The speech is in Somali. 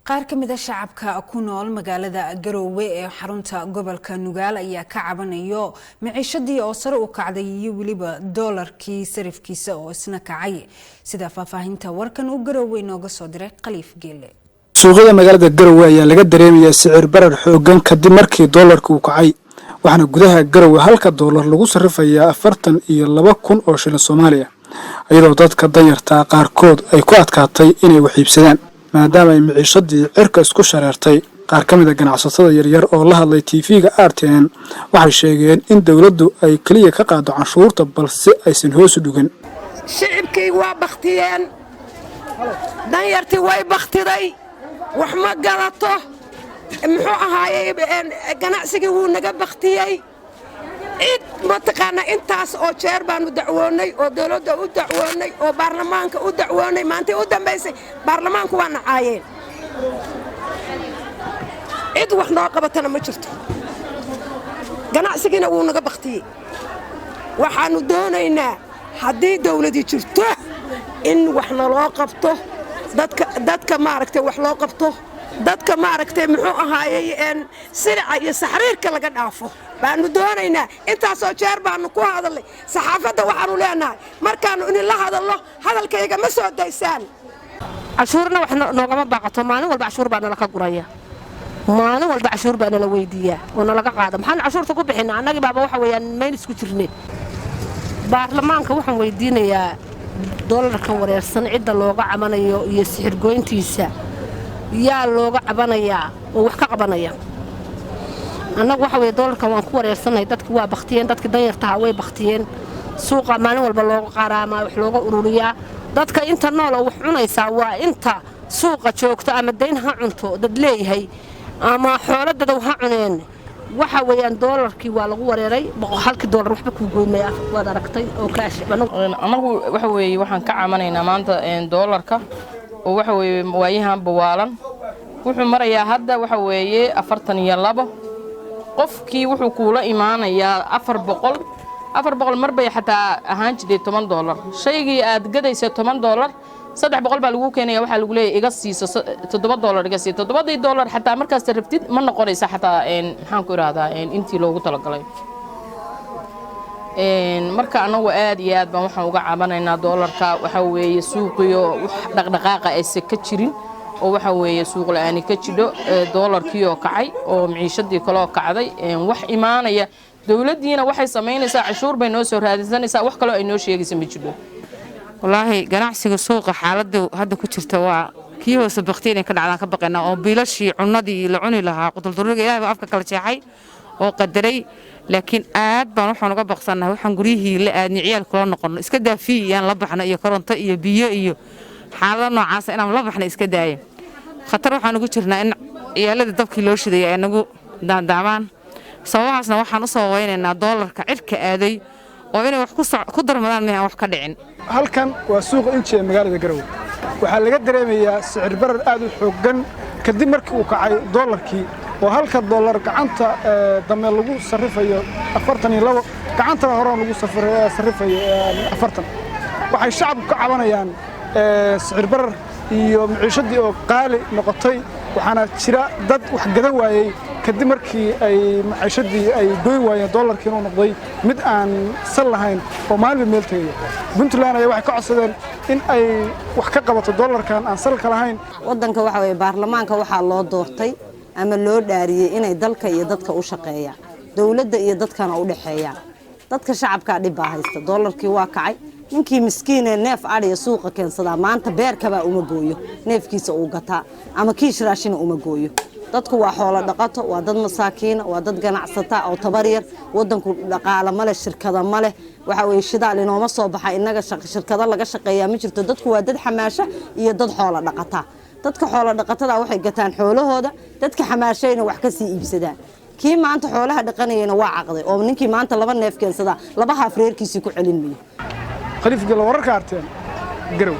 Qaar ka mid a shacabka ku nool magaalada Garoowe ee xarunta gobolka Nugaal ayaa ka cabanayo miciishadii oo sare u kacday iyo weliba doolarkii sarifkiisa oo isna kacay. Sida faahfaahinta warkan uu Garoowe inooga soo diray Khaliif Geele. Suuqyada magaalada Garowe ayaa laga dareemayaa sicir barar xooggan kadib markii doolarka uu kacay, waxaana gudaha Garowe halka doolar lagu sarrifayaa 42,000 oo shilin Soomaaliya, iyadoo dadka danyartaa qaarkood ay ku adkaatay inay wax iibsadaan maadaama ay miciishadii cirka isku shareertay. Qaar ka mid a ganacsatada yaryar oo la hadlay TV-ga RTN waxay sheegeen in dowladdu ay keliya ka qaado canshuurta, balse aysan hoos u dhigin. Shicibkii waa bakhtiyeen, danyartii way bakhtiday, wax ma gadato. Muxuu ahaayey, ganacsigii wuu naga bakhtiyey. Cid mataqaanaa, intaas oo jeer baanu dacwoonnay oo dawladda u dacwoonnay oo baarlamaanka u dacwoonnay. Maantii u dambaysay baarlamaanku waa nacaayeen. Cid wax noo qabatana ma jirto. Ganacsigiina wuu naga bakhtiyey. Waxaannu doonaynaa haddii dawladii jirto in wax naloo qabto, dadka maaragtay wax loo qabto, dadka maaragtay, muxuu ahaayey, silica iyo saxriirka laga dhaafo baanu doonaynaa. Intaasoo jeer baanu ku hadalnay saxaafadda. Waxaanu leenahay, markaannu idinla hadalno hadalkayga ma soo daysaan. Cashuurna wax noogama baaqato. Maalin walba cashuur baa nala ka guraya, maalin walba cashuur baa nala weydiiyaa oo nalaga qaada. Maxaan cashuurta ku bixina? Annagii baaba waxa weeyaan mayn isku jirne. Baarlamaanka waxaan weydiinayaa doolarkan wareersan cidda looga cabanayo iyo sixirgoyntiisa. Yaa looga cabanayaa oo wax ka qabanaya? Annagu waxa weye doolarkan waan ku wareersannahay. Dadki waa baktiyeen, dadkii danyartaha way baktiyeen. Suuqa maalin walba looga qaraamaa, wax looga ururiyaa. Dadka inta nool oo wax cunaysaa waa inta suuqa joogto, ama dayn ha cunto dad leeyahay ama xoolo dadow ha cuneen. Waxa weeyaan doolarkii waa lagu wareeray. Halkii doolar waxba kuu goynmaya, waad aragtay oo kaash. Annagu waxa weeye waxaan ka camanaynaa maanta doolarka oo waxa weeye waayahan bawaalan wuxuu marayaa hadda waxa weeye 42. Qofkii wuxuu kuula imaanayaa 400, 400. Mar bay xataa ahaan jiray $10. Shaygii aad gadaysa $10, 300 baa lagu keenaya. Waxaa lagu leeyahay iga siiso $7, iga siiso $7-dii. Xataa markaas rabtid ma noqonaysa xataa, maxaan ku idhahdaa, intii loogu talagalay. Marka annagu aad iyo aad baan waxaan uga cabanaynaa doolarka. Waxa weeye suuqiyo wax dhaqdhaqaaqa aysan ka jirin oo waxa weeye suuq la'aani ka jidho, doolarkii oo kacay oo maciishadii kaloo kacday, wax imaanaya. Dowladdiina waxay samaynaysaa cashuur bay noo soo raadsanaysaa, wax kaloo ay noo sheegaysa ma jidho. Wallaahi ganacsiga suuqa xaaladda hadda ku jirta waa kii hoose bakti inay ka dhacdaan ka baqaynaa, oo biilashii cunnadii la cuni lahaa quduldurriga Ilahay baa afka kala jeexay oo qadaray. Laakiin aad baan waxaan uga baqsannahay waxaan guryihii la aadni, ciyaal kula noqonno iska daafii iyaan la baxno, iyo koronto iyo biyo iyo xaalado noocaasa inaan la baxno iska daaya. Khatar waxaan ugu jirnaa in ciyaalada dabkii loo shidaya ay nagu daandaamaan. Sababahaasna waxaan u sababeynaynaa doolarka cirka aaday oo inay wax ku darmadaan mehan wax ka dhicin. Halkan waa suuqa Inji ee magaalada Garowe. Waxaa laga dareemayaa sicir barar aad u xooggan kadib markii uu kacay doolarkii, oo halka doolar gacanta dambe lagu sarrifayo 42, gacantana horena lagu sarrifayo 40. Waxay shacabku ka cabanayaan sicir barar iyo maciishadii oo qaali noqotay, waxaana jira dad wax gadan waayey kadib markii ay maciishadii ay goyn waayeen, doolarkii inuu noqday mid aan sal lahayn oo maalinba meel tegaya. Puntland ayaa waxay ka codsadeen in ay wax ka qabato doolarkan aan salka lahayn. Waddanka waxa weeye baarlamaanka waxaa loo doortay ama loo dhaariyey inay dalka iyo dadka u shaqeeyaan, dowladda iyo dadkana u dhexeeyaan. Dadka shacabkaa dhib baa haysta. Doolarkii waa kacay. Ninkii miskiinee neef adhiya suuqa keensadaa maanta beerkabaa uma gooyo neefkiisa uu gataa, ama kiish raashina uma gooyo. Dadku waa xoolo dhaqato, waa dad masaakiina, waa dad ganacsata oo tabaryar. Wadanku dhaqaalo ma leh, shirkada ma leh. Waxa weye shidaal inooma soo baxa innaga, shirkado laga shaqeeyaa ma jirto. Dadku waa dad xamaasha iyo dad xoolo dhaqata. Dadka xoolo dhaqatada waxay gataan xoolahooda, dadka xamaashayna wax ka sii iibsadaan. Kii maanta xoolaha dhaqanayana waa caqday, oo ninkii maanta laba neef keensadaa laba haaf reerkiisii ku celin mayo. Khaliif Galo, wararka RTN, Garow.